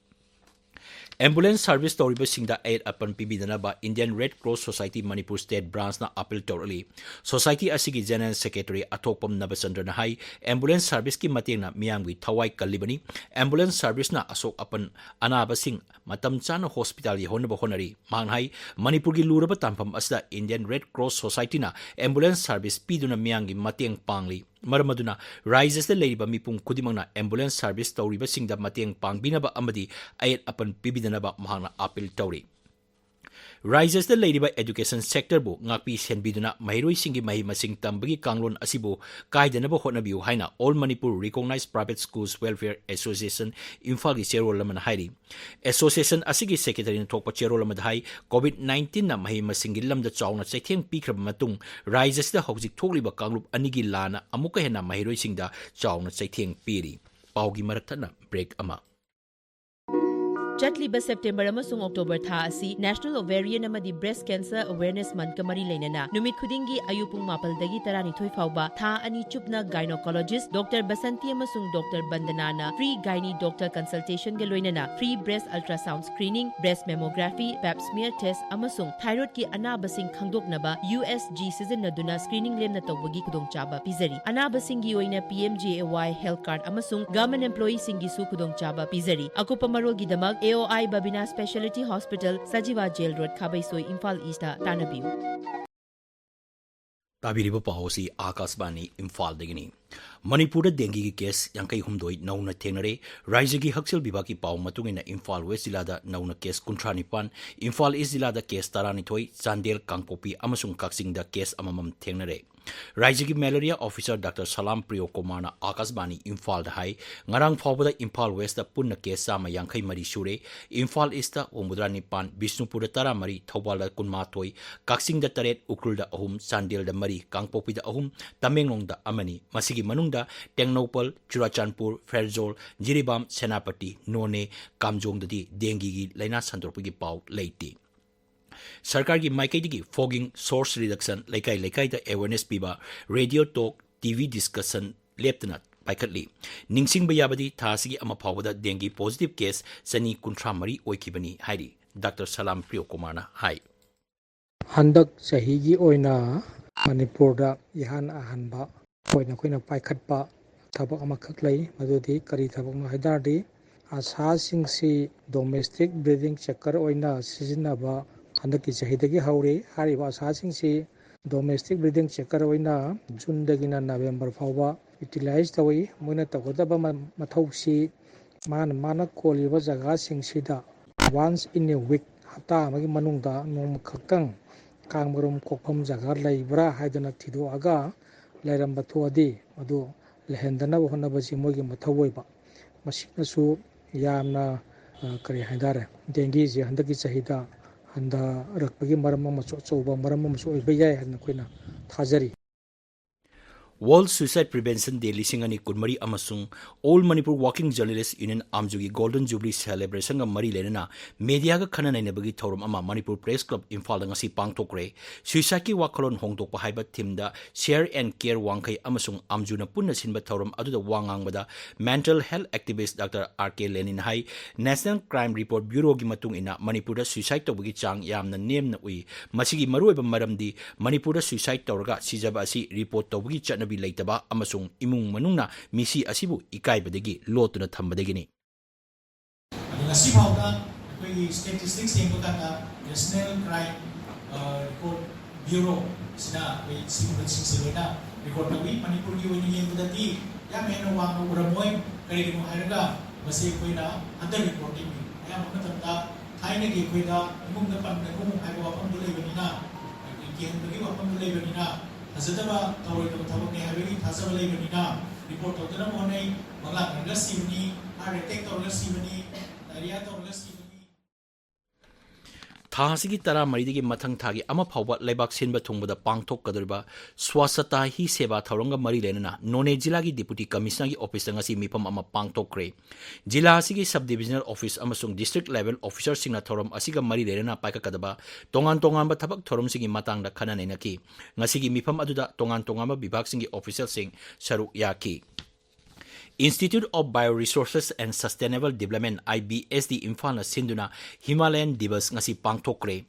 Ambulance service ꯇꯧꯔꯤꯕꯁꯤꯡꯗ ꯑꯌꯦꯠ ꯑꯄꯟ ꯄꯤꯕꯤꯗꯅꯕ Indian Red Cross Society Manipur State Branchꯅ appeal ꯇꯧꯔꯛꯂꯤ꯫ Society ꯑꯁꯤꯒꯤ General Secretary ꯑꯊꯣꯛꯄꯝ ꯅꯕꯆꯟꯗ꯭ꯔꯅ ꯍꯥꯏ, ambulance serviceꯀꯤ ꯃꯇꯦꯡꯅ ꯃꯤꯌꯥꯝꯒꯤ ꯊꯋꯥꯏ ꯀꯜꯂꯤꯕꯅꯤ꯫ Ambulance serviceꯅ ꯑꯁꯣꯛ ꯑꯄꯟ ꯑꯅꯥꯕꯁꯤꯡ ꯃꯇꯝ ꯆꯥꯅ hospital ꯌꯧꯍꯟꯅꯕ ꯍꯣꯠꯅꯔꯤ꯫ ꯃꯍꯥꯛꯅ ꯍꯥꯏ, ꯃꯅꯤꯄꯨꯔꯒꯤ ꯂꯨꯔꯕ ꯇꯥꯟꯐꯝ ꯑꯁꯤꯗ Indian Red Cross Societyꯅ ambulance service ꯄꯤꯗꯨꯅ ꯃꯤꯌꯥꯝꯒꯤ ꯃꯇꯦꯡ ꯄꯥꯡꯂꯤ꯫ ꯃꯔꯝ ꯑꯗꯨꯅ ꯔꯥꯖ꯭ꯌ ꯑꯁꯤꯗ ꯂꯩꯔꯤꯕ ꯃꯤꯄꯨꯝ ꯈꯨꯗꯤꯡꯃꯛꯅ ambulance service ꯇꯧꯔꯤꯕꯁꯤꯡꯗ ꯃꯇꯦꯡ ꯄꯥꯡꯕꯤꯅꯕ ꯑꯃꯗꯤ ꯑꯌꯦꯠ ꯑꯄꯟ ꯄꯤꯕꯤꯗꯅꯕ ꯃꯍꯥꯛꯅ appeal ꯇꯧꯔꯤ꯫ ꯔꯥꯖ꯭ꯌ ꯑꯁꯤꯗ ꯂꯩꯔꯤꯕ education sectorꯕꯨ ꯉꯥꯛꯄꯤ ꯁꯦꯟꯕꯤꯗꯨꯅ ꯃꯍꯩꯔꯣꯏꯁꯤꯡꯒꯤ ꯃꯍꯩ ꯃꯁꯤꯡ ꯇꯝꯕꯒꯤ ꯀꯥꯡꯂꯣꯟ ꯑꯁꯤꯕꯨ ꯀꯥꯏꯗꯅꯕ ꯍꯣꯠꯅꯕꯤꯌꯨ ꯍꯥꯏꯅ All Manipur Recognized Private Schools Welfare Association ꯏꯝꯐꯥꯜꯒꯤ ꯆꯦꯔꯣꯜ ꯑꯃꯅ ꯍꯥꯏꯔꯤ꯫ Association ꯑꯁꯤꯒꯤ Secretaryꯅ ꯊꯣꯛꯄ ꯆꯦꯔꯣꯜ ꯑꯃꯗ ꯍꯥꯏ, COVID nineteenꯅ ꯃꯍꯩ ꯃꯁꯤꯡꯒꯤ ꯂꯝꯗ ꯆꯥꯎꯅ ꯆꯩꯊꯦꯡ ꯄꯤꯈ꯭ꯔꯕ ꯃꯇꯨꯡ ꯔꯥꯖ꯭ꯌ ꯑꯁꯤꯗ ꯍꯧꯖꯤꯛ ꯊꯣꯛꯂꯤꯕ ꯀꯥꯡꯂꯨꯞ ꯑꯅꯤꯒꯤ ꯂꯥꯟꯅ ꯑꯃꯨꯛꯀ ꯍꯦꯟꯅ ꯃꯍꯩꯔꯣꯏꯁꯤꯡꯗ ꯆꯥꯎꯅ ꯆꯩꯊꯦꯡ ꯄꯤꯔꯤ꯫ ꯄꯥꯎꯒꯤ ꯃꯔꯛ ꯊꯠꯅ break ꯑꯃ꯫ ꯆꯠꯂꯤꯕ ꯁꯦꯞꯇꯦꯝꯕꯔ ꯑꯃꯁꯨꯡ ꯑꯣꯛꯇꯣꯕꯔ ꯊꯥ ꯑꯁꯤ National Ovarian ꯑꯃꯗꯤ Breast Cancer Awareness Monthꯀ ꯃꯔꯤ ꯂꯩꯅꯅ ꯅꯨꯃꯤꯠ ꯈꯨꯗꯤꯡꯒꯤ ꯑꯌꯨꯛ ꯄꯨꯡ ꯃꯥꯄꯜꯗꯒꯤ ꯇꯔꯥꯅꯤꯊꯣꯏ ꯐꯥꯎꯕ ꯊꯥ ꯑꯅꯤ ꯆꯨꯞꯅ Gynecologist Doctor ꯕꯁꯟꯇꯤ ꯑꯃꯁꯨꯡ Doctor ꯕꯟꯗꯅꯥꯅ free gynae doctor consultationꯒ ꯂꯣꯏꯅꯅ free breast ultrasound screening, breast mammography, Pap smear test ꯑꯃꯁꯨꯡ thyroidꯀꯤ ꯑꯅꯥꯕꯁꯤꯡ ꯈꯪꯗꯣꯛꯅꯕ USG ꯁꯤꯖꯤꯟꯅꯗꯨꯅ screening ꯂꯦꯝꯅ ꯇꯧꯕꯒꯤ ꯈꯨꯗꯣꯡꯆꯥꯕ ꯄꯤꯖꯔꯤ꯫ ꯑꯅꯥꯕꯁꯤꯡꯒꯤ ꯑꯣꯏꯅ PMJAY health card ꯑꯃꯁꯨꯡ government employeeꯁꯤꯡꯒꯤꯁꯨ ꯈꯨꯗꯣꯡꯆꯥꯕ ꯄꯤꯖꯔꯤ꯫ ꯑꯀꯨꯞꯄ ꯃꯔꯣꯜꯒꯤꯗꯃꯛ AOI Babina Speciality Hospital, Sajiwa Jail Road, ꯈꯥꯕꯩꯁꯣꯏ, Imphal Eastꯇ ꯇꯥꯟꯅꯕꯤꯌꯨ꯫ ꯇꯥꯕꯤꯔꯤꯕ ꯄꯥꯎ ꯑꯁꯤ ꯑꯥꯀꯥꯁꯕꯥꯅꯤ ꯏꯝꯐꯥꯜꯗꯒꯤꯅꯤ꯫ ꯃꯅꯤꯄꯨꯔꯗ ꯗꯦꯡꯒꯤꯒꯤ ꯀꯦꯁ ꯌꯥꯡꯈꯩ ꯍꯨꯝꯗꯣꯏ ꯅꯧꯅ ꯊꯦꯡꯅꯔꯦ꯫ ꯔꯥꯏꯖ꯭ꯌꯒꯤ ꯍꯛꯁꯦꯜ ꯕꯤꯚꯥꯒꯀꯤ ꯄꯥꯎ ꯃꯇꯨꯡ ꯏꯟꯅ ꯏꯝꯐꯥꯜ ꯋꯦꯁ ꯖꯤꯂꯥꯗ ꯅꯧꯅ ꯀꯦꯁ ꯀꯨꯟꯊ꯭ꯔꯥ ꯅꯤꯄꯥꯟ, ꯏꯝꯐꯥꯜ ꯏꯁ ꯖꯤꯂꯥꯗ ꯀꯦꯁ ꯇꯔꯥꯅꯤꯊꯣꯏ, ꯆꯥꯟꯗꯦꯜ, ꯀꯥꯡꯄꯣꯛꯄꯤ ꯑꯃꯁꯨꯡ ꯀꯛꯆꯤꯡꯗ ꯀꯦꯁ ꯑꯃꯃꯝ ꯊꯦꯡꯅꯔꯦ꯫ ꯔꯥꯏꯖ꯭ꯌꯒꯤ ꯃꯦꯂꯦꯔꯤꯌꯥ ꯑꯣꯐꯤꯁꯔ ꯗꯥꯛꯇꯔ ꯁꯂꯥꯝ ꯄ꯭ꯔꯤꯌꯣ ꯀꯨꯃꯥꯔꯅ ꯑꯥꯀꯥꯁꯕꯥꯅꯤ ꯏꯝꯐꯥꯜꯗ ꯍꯥꯏ, ꯉꯔꯥꯡ ꯐꯥꯎꯕꯗ ꯏꯝꯐꯥꯜ ꯋꯦꯁꯇ ꯄꯨꯟꯅ ꯀꯦꯁ ꯆꯥꯝꯃ ꯌꯥꯡꯈꯩ ꯃꯔꯤ ꯁꯨꯔꯦ꯫ ꯏꯝꯐꯥꯜ ꯏꯁꯇ ꯍꯨꯝꯐꯨꯇꯔꯥ ꯅꯤꯄꯥꯟ, ꯕꯤꯁꯅꯨꯄꯨꯔꯗ ꯇꯔꯥꯃꯔꯤ, ꯊꯧꯕꯥꯜꯗ ꯀꯨꯟꯃꯥꯊꯣꯏ, ꯀꯛꯆꯤꯡꯗ ꯇꯔꯦꯠ, ꯎꯈ꯭ꯔꯨꯜꯗ ꯑꯍꯨꯝ, ꯆꯥꯟꯗꯦꯜꯗ ꯃꯔꯤ, ꯀꯥꯡꯄꯣꯛꯄꯤꯗ ꯑꯍꯨꯝ, ꯇꯃꯦꯡꯂꯣꯡꯗ ꯑꯃꯅꯤ꯫ ꯃꯁꯤꯒꯤ ꯃꯅꯨꯡꯗ ꯇꯦꯡꯅꯧꯄꯜ, ꯆꯨꯔꯥꯆꯥꯟꯄꯨꯔ, ꯐꯦꯔꯖꯣꯜ, ꯖꯤꯔꯤꯕꯥꯝ, ꯁꯦꯅꯥꯄꯇꯤ, ꯅꯣꯅꯦ, ꯀꯥꯝꯖꯣꯡꯗꯗꯤ ꯗꯦꯡꯒꯤꯒꯤ ꯂꯥꯏꯅꯥ ꯁꯟꯗꯣꯔꯛꯄꯒꯤ ꯄꯥꯎ ꯂꯩꯇꯦ꯫ ꯁꯔꯀꯥꯔꯒꯤ ꯃꯥꯏꯀꯩꯗꯒꯤ fogging, source reduction, ꯂꯩꯀꯥꯏ ꯂꯩꯀꯥꯏꯗ awareness ꯄꯤꯕ, radio talk, TV discussion ꯂꯦꯞꯇꯅ ꯄꯥꯏꯈꯠꯂꯤ꯫ ꯅꯤꯡꯁꯤꯡꯕ ꯌꯥꯕꯗꯤ ꯊꯥ ꯑꯁꯤꯒꯤ ꯑꯃ ꯐꯥꯎꯕꯗ ꯗꯦꯡꯒꯤ positive case ꯆꯅꯤ ꯀꯨꯟꯊ꯭ꯔꯥ ꯃꯔꯤ ꯑꯣꯏꯈꯤꯕꯅꯤ ꯍꯥꯏꯔꯤ ꯗꯥꯛꯇꯔ ꯁꯂꯥꯝ ꯄ꯭ꯔꯤꯌꯣ ꯀꯨꯃꯥꯔꯅ ꯍꯥꯏ꯫ ꯍꯟꯗꯛ ꯆꯍꯤꯒꯤ ꯑꯣꯏꯅ ꯃꯅꯤꯄꯨꯔꯗ ꯏꯍꯥꯟ ꯑꯍꯥꯟꯕ ꯑꯣꯏꯅ ꯑꯩꯈꯣꯏꯅ ꯄꯥꯏꯈꯠꯄ ꯊꯕꯛ ꯑꯃꯈꯛ ꯂꯩ꯫ ꯃꯗꯨꯗꯤ ꯀꯔꯤ ꯊꯕꯛꯅꯣ ꯍꯥꯏ ꯇꯥꯔꯗꯤ, ꯑꯥꯁꯥꯁꯤꯡꯁꯤ domestic breathing checker ꯑꯣꯏꯅ ꯁꯤꯖꯤꯟꯅꯕ ꯍꯟꯗꯛꯀꯤ ꯆꯍꯤꯗꯒꯤ ꯍꯧꯔꯦ꯫ ꯍꯥꯏꯔꯤꯕ ꯑꯥꯁꯥꯁꯤꯡꯁꯤ domestic breathing checker ꯑꯣꯏꯅ ꯖꯨꯟꯗꯒꯤꯅ ꯅꯕꯦꯝꯕꯔ ꯐꯥꯎꯕ utilize ꯇꯧꯏ꯫ ꯃꯣꯏꯅ ꯇꯧꯒꯗꯕ ꯃ-, ꯃꯊꯧꯁꯤ ꯃꯥꯅ ꯃꯥꯅ ꯀꯣꯜꯂꯤꯕ ꯖꯒꯥꯁꯤꯡꯁꯤꯗ once in a week, ꯍꯞꯇꯥ ꯑꯃꯒꯤ ꯃꯅꯨꯡꯗ ꯅꯣꯡꯃ ꯈꯛꯇꯪ ꯀꯥꯡꯃꯔꯨꯝ ꯀꯣꯛꯐꯝ ꯖꯒꯥ ꯂꯩꯕ꯭ꯔꯥ ꯍꯥꯏꯗꯅ ꯊꯤꯗꯣꯛꯑꯒ ꯂꯩꯔꯝꯕ ꯊꯣꯛꯑꯗꯤ ꯃꯗꯨ ꯂꯩꯍꯟꯗꯅꯕ ꯍꯣꯠꯅꯕꯁꯤ ꯃꯣꯏꯒꯤ ꯃꯊꯧ ꯑꯣꯏꯕ꯫ ꯃꯁꯤꯅꯁꯨ ꯌꯥꯝꯅ, ꯑ, ꯀꯔꯤ ꯍꯥꯏꯇꯥꯔꯦ, ꯗꯦꯡꯒꯤꯁꯦ ꯍꯟꯗꯛꯀꯤ ꯆꯍꯤꯗ ꯍꯟꯊꯔꯛꯄꯒꯤ ꯃꯔꯝ ꯑꯃꯁꯨ, ꯑꯆꯧꯕ ꯃꯔꯝ ꯑꯃꯁꯨ ꯑꯣꯏꯕ ꯌꯥꯏ ꯍꯥꯏꯅ ꯑꯩꯈꯣꯏꯅ ꯊꯥꯖꯔꯤ꯫ World Suicide Prevention Day ꯂꯤꯁꯤꯡ ꯑꯅꯤ ꯀꯨꯟꯃꯔꯤ ꯑꯃꯁꯨꯡ All Manipur Working Journalist Union, ꯑꯥꯝꯖꯨꯒꯤ Golden Jubilee Celebration ꯒ ꯃꯔꯤ ꯂꯩꯅꯅ media ꯒ ꯈꯟꯅ ꯅꯩꯅꯕꯒꯤ ꯊꯧꯔꯝ ꯑꯃ ꯃꯅꯤꯄꯨꯔ Press Club ꯏꯝꯐꯥꯜꯗ ꯉꯁꯤ ꯄꯥꯡꯊꯣꯛꯈ꯭ꯔꯦ꯫ Suicide ꯀꯤ ꯋꯥꯈꯜꯂꯣꯟ ꯍꯣꯡꯗꯣꯛꯄ ꯍꯥꯏꯕ theme the Share and Care ꯋꯥꯡꯈꯩ ꯑꯃꯁꯨꯡ ꯑꯥꯝꯖꯨꯅ ꯄꯨꯟꯅ ꯁꯤꯟꯕ ꯊꯧꯔꯝ ꯑꯗꯨꯗ ꯋꯥ ꯉꯥꯡꯕꯗ mental health activist Doctor R K Lenin ꯍꯥꯏ, National Crime Report Bureau ꯒꯤ ꯃꯇꯨꯡ ꯏꯟꯅ ꯃꯅꯤꯄꯨꯔꯗ suicide ꯇꯧꯕꯒꯤ ꯆꯥꯡ ꯌꯥꯝꯅ ꯅꯦꯝꯅ ꯎꯏ꯫ ꯃꯁꯤꯒꯤ ꯃꯔꯨꯑꯣꯏꯕ ꯃꯔꯝꯗꯤ ꯃꯅꯤꯄꯨꯔꯗ suicide ꯇꯧꯔꯒ ꯁꯤꯖꯕ ꯑꯁꯤ report ꯇꯧꯕꯒꯤ ꯆꯠꯅꯕꯤ ꯂꯩꯇꯕ ꯑꯃꯁꯨꯡ ꯏꯃꯨꯡ ꯃꯅꯨꯡꯅ ꯃꯤꯁꯤ ꯑꯁꯤꯕꯨ ꯏꯀꯥꯏꯕꯗꯒꯤ ꯂꯣꯠꯇꯨꯅ ꯊꯝꯕꯗꯒꯤꯅꯤ꯫ ꯑꯗꯣ ꯉꯁꯤ ꯐꯥꯎꯗ ꯑꯩꯈꯣꯏꯒꯤ statistics ꯌꯦꯡꯕ ꯀꯥꯟꯗ National Crime, ꯑ, Report Bureau ꯁꯤꯅ ꯑꯩꯈꯣꯏ ꯁꯤꯒꯨꯝꯕꯁꯤꯡꯁꯦ ꯂꯣꯏꯅ record ꯇꯧꯏ꯫ ꯃꯅꯤꯄꯨꯔꯒꯤ ꯑꯣꯏꯅ ꯌꯦꯡꯕꯗꯗꯤ ꯌꯥꯝ ꯍꯦꯟꯅ ꯋꯥꯡꯅ ꯎꯔꯝꯃꯣꯏ꯫ ꯀꯔꯤꯒꯤꯅꯣ ꯍꯥꯏꯔꯒ ꯃꯁꯤ ꯑꯩꯈꯣꯏꯅ under reporting ꯅꯤ꯫ ꯑꯌꯥꯝꯕ ꯃꯇꯝꯗ ꯊꯥꯏꯅꯒꯤ ꯑꯩꯈꯣꯏꯗ ꯏꯃꯨꯡꯗ ꯄꯟꯒꯅꯨ ꯍꯥꯏꯕ ꯋꯥꯐꯝꯗꯨ ꯂꯩꯕꯅꯤꯅ, ꯑꯩꯈꯣꯏ ꯀꯤꯍꯟꯕꯒꯤ ꯋꯥꯐꯝꯗꯨ ꯂꯩꯕꯅꯤꯅ, ꯐꯖꯗꯕ ꯇꯧꯔꯣꯏꯗꯕ ꯊꯕꯛꯅꯤ ꯍꯥꯏꯕꯒꯤ ꯊꯥꯖꯕ ꯂꯩꯕꯅꯤꯅ report ꯇꯧꯗꯅꯕ ꯍꯣꯠꯅꯩ꯫ ꯃꯪꯂꯥꯛꯅꯔꯒ ꯁꯤꯕꯅꯤ, heart attack ꯇꯧꯔꯒ ꯁꯤꯕꯅꯤ, diarrhea ꯇꯧꯔꯒ ꯁꯤꯕꯅꯤ꯫ ꯊꯥ ꯑꯁꯤꯒꯤ ꯇꯔꯥꯃꯔꯤꯗꯒꯤ ꯃꯊꯪ ꯊꯥꯒꯤ ꯑꯃ ꯐꯥꯎꯕ ꯂꯩꯕꯥꯛ ꯁꯤꯟꯕ ꯊꯨꯡꯕꯗ ꯄꯥꯡꯊꯣꯛꯀꯗꯧꯔꯤꯕ Swachhata Hi Seva ꯊꯧꯔꯝꯒ ꯃꯔꯤ ꯂꯩꯅꯅ ꯅꯣꯅꯦ ꯖꯤꯂꯥꯒꯤ Deputy Commissioner ꯒꯤ office ꯇ ꯉꯁꯤ ꯃꯤꯐꯝ ꯑꯃ ꯄꯥꯡꯊꯣꯛꯈ꯭ꯔꯦ꯫ ꯖꯤꯂꯥ ꯑꯁꯤꯒꯤ sub divisional office ꯑꯃꯁꯨꯡ district level officer ꯁꯤꯡꯅ ꯊꯧꯔꯝ ꯑꯁꯤꯒ ꯃꯔꯤ ꯂꯩꯅꯅ ꯄꯥꯏꯈꯠꯀꯗꯕ ꯇꯣꯉꯥꯟ ꯇꯣꯉꯥꯟꯕ ꯊꯕꯛ ꯊꯧꯔꯝꯁꯤꯡꯒꯤ ꯃꯇꯥꯡꯗ ꯈꯟꯅ ꯅꯩꯅꯈꯤ꯫ ꯉꯁꯤꯒꯤ ꯃꯤꯐꯝ ꯑꯗꯨꯗ ꯇꯣꯉꯥꯟ ꯇꯣꯉꯥꯟꯕ ꯕꯤꯚꯥꯒꯁꯤꯡꯒꯤ official ꯁꯤꯡ ꯁꯔꯨꯛ ꯌꯥꯈꯤ꯫ Institute of Bioresources and Sustainable Development, I B S D, ꯏꯝꯐꯥꯜꯅ ꯁꯤꯟꯗꯨꯅ Himalayan Divas ꯉꯁꯤ ꯄꯥꯡꯊꯣꯛꯈ꯭ꯔꯦ꯫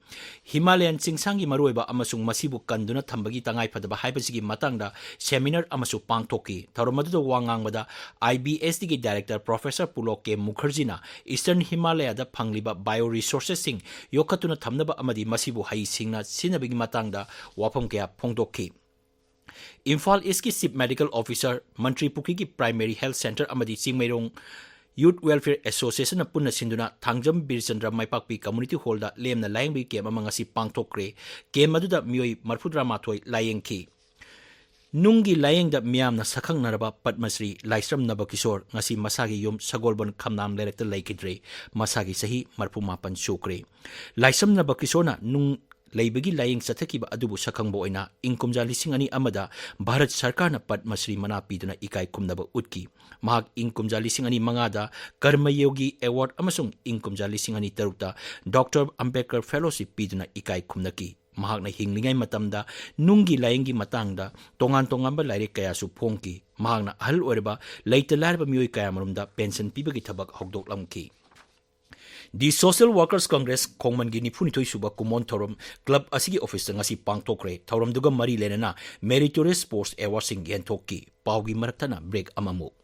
ꯍꯤꯃꯥꯂꯌꯥꯟ ꯆꯤꯡꯁꯥꯡꯒꯤ ꯃꯔꯨꯑꯣꯏꯕ ꯑꯃꯁꯨꯡ ꯃꯁꯤꯕꯨ ꯀꯟꯗꯨꯅ ꯊꯝꯕꯒꯤ ꯇꯉꯥꯏꯐꯗꯕ ꯍꯥꯏꯕꯁꯤꯒꯤ ꯃꯇꯥꯡꯗ seminar ꯑꯃꯁꯨ ꯄꯥꯡꯊꯣꯛꯈꯤ꯫ ꯊꯧꯔꯝ ꯑꯗꯨꯗ ꯋꯥ ꯉꯥꯡꯕꯗ I B S D ꯒꯤ director Professor Pulok K Mukherjee ꯅ Eastern Himalaya ꯗ ꯐꯪꯂꯤꯕ bioresources ꯁꯤꯡ ꯌꯣꯛꯈꯠꯇꯨꯅ ꯊꯝꯅꯕ ꯑꯃꯗꯤ ꯃꯁꯤꯕꯨ ꯍꯩꯁꯤꯡꯅ ꯁꯤꯖꯤꯟꯅꯕꯒꯤ ꯃꯇꯥꯡꯗ ꯋꯥꯐꯝ ꯀꯌꯥ ꯐꯣꯡꯗꯣꯛꯈꯤ꯫ ꯏꯝꯐꯥꯜ East ꯀꯤ Chief Medical Officer, ꯃꯟꯇ꯭ꯔꯤ ꯄꯨꯈ꯭ꯔꯤꯒꯤ Primary Health Centre ꯑꯃꯗꯤ ꯆꯤꯡꯃꯩꯔꯣꯡ Youth Welfare Association ꯅ ꯄꯨꯟꯅ ꯁꯤꯟꯗꯨꯅ ꯊꯥꯡꯖꯝ ꯕꯤꯔꯆꯟꯗ꯭ꯔ ꯃꯥꯏꯄꯥꯛꯄꯤ Community Hall ꯗ ꯂꯦꯝꯅ ꯂꯥꯌꯦꯡꯕꯒꯤ camp ꯑꯃ ꯉꯁꯤ ꯄꯥꯡꯊꯣꯛꯈ꯭ꯔꯦ꯫ Camp ꯑꯗꯨꯗ ꯃꯤꯑꯣꯏ ꯃꯔꯤꯐꯨꯇꯔꯥꯃꯥꯊꯣꯏ ꯂꯥꯌꯦꯡꯈꯤ꯫ ꯅꯨꯡꯒꯤ ꯂꯥꯌꯦꯡꯗ ꯃꯤꯌꯥꯝꯅ ꯁꯛꯈꯪꯅꯔꯕ ꯄꯗꯃꯁ꯭ꯔꯤ ꯂꯥꯏꯁ꯭ꯔꯝ ꯅꯕꯀꯤꯁꯣꯔ ꯉꯁꯤ ꯃꯁꯥꯒꯤ ꯌꯨꯝ ꯁꯒꯣꯜꯕꯟ ꯈꯝꯅꯥꯝ ꯂꯩꯔꯛꯇ ꯂꯩꯈꯤꯗ꯭ꯔꯦ꯫ ꯃꯁꯥꯒꯤ ꯆꯍꯤ ꯃꯔꯤꯐꯨꯃꯥꯄꯟ ꯁꯨꯈ꯭ꯔꯦ꯫ ꯂꯥꯏꯁ꯭ꯔꯝ ꯅꯕꯀꯤꯁꯣꯔꯅ ꯅꯨꯡ ꯂꯩꯕꯒꯤ ꯂꯥꯌꯦꯡ ꯆꯠꯊꯈꯤꯕ ꯑꯗꯨꯕꯨ ꯁꯛꯈꯪꯕ ꯑꯣꯏꯅ ꯏꯪ ꯀꯨꯝꯖꯥ ꯂꯤꯁꯤꯡ ꯑꯅꯤ ꯑꯃꯗ ꯚꯥꯔꯠ ꯁꯔꯀꯥꯔꯅ ꯄꯗꯃ ꯁ꯭ꯔꯤ ꯃꯅꯥ ꯄꯤꯗꯨꯅ ꯏꯀꯥꯏ ꯈꯨꯝꯅꯕ ꯎꯠꯈꯤ꯫ ꯃꯍꯥꯛ ꯏꯪ ꯀꯨꯝꯖꯥ ꯂꯤꯁꯤꯡ ꯑꯅꯤ ꯃꯉꯥꯗ ꯀꯔꯃꯌꯣꯒꯤ ꯑꯦꯋꯥꯔꯗ ꯑꯃꯁꯨꯡ ꯏꯪ ꯀꯨꯝꯖꯥ ꯂꯤꯁꯤꯡ ꯑꯅꯤ ꯇꯔꯨꯛꯇ ꯗꯣꯛꯇꯔ ꯑꯝꯕꯦꯗꯀꯔ ꯐꯦꯂꯣꯁꯤꯞ ꯄꯤꯗꯨꯅ ꯏꯀꯥꯏ ꯈꯨꯝꯅꯈꯤ꯫ ꯃꯍꯥꯛꯅ ꯍꯤꯡꯂꯤꯉꯩ ꯃꯇꯝꯗ ꯅꯨꯡꯒꯤ ꯂꯥꯌꯦꯡꯒꯤ ꯃꯇꯥꯡꯗ ꯇꯣꯉꯥꯟ ꯇꯣꯉꯥꯟꯕ ꯂꯥꯏꯔꯤꯛ ꯀꯌꯥꯁꯨ ꯐꯣꯡꯈꯤ꯫ ꯃꯍꯥꯛꯅ ꯑꯍꯜ ꯑꯣꯏꯔꯕ ꯂꯩꯇ ꯂꯥꯏꯔꯕ ꯃꯤꯑꯣꯏ ꯀꯌꯥꯃꯔꯨꯝꯗ ꯄꯦꯟꯁꯟ ꯄꯤꯕꯒꯤ ꯊꯕꯛ ꯍꯧꯗꯣꯛꯂꯝꯈꯤ꯫ The Social Workers Congress ꯈꯣꯡꯃꯟꯒꯤ ꯅꯤꯐꯨꯅꯤꯊꯣꯏ ꯁꯨꯕ ꯀꯨꯃꯣꯟ ꯊꯧꯔꯝ ꯀ꯭ꯂꯕ ꯑꯁꯤꯒꯤ ꯑꯣꯐꯤꯁꯇ ꯉꯁꯤ ꯄꯥꯡꯊꯣꯛꯈ꯭ꯔꯦ꯫ ꯊꯧꯔꯝꯗꯨꯒ ꯃꯔꯤ ꯂꯩꯅꯅ ꯃꯦꯔꯤꯇꯣꯔꯤꯌꯁ ꯁ꯭ꯄꯣꯔꯠꯁ ꯑꯦꯋꯥꯔꯗꯁꯤꯡ ꯌꯦꯟꯊꯣꯛꯈꯤ꯫ ꯄꯥꯎꯒꯤ ꯃꯔꯛ ꯊꯠꯅ ꯕ꯭ꯔꯦꯛ ꯑꯃꯃꯨꯛ꯫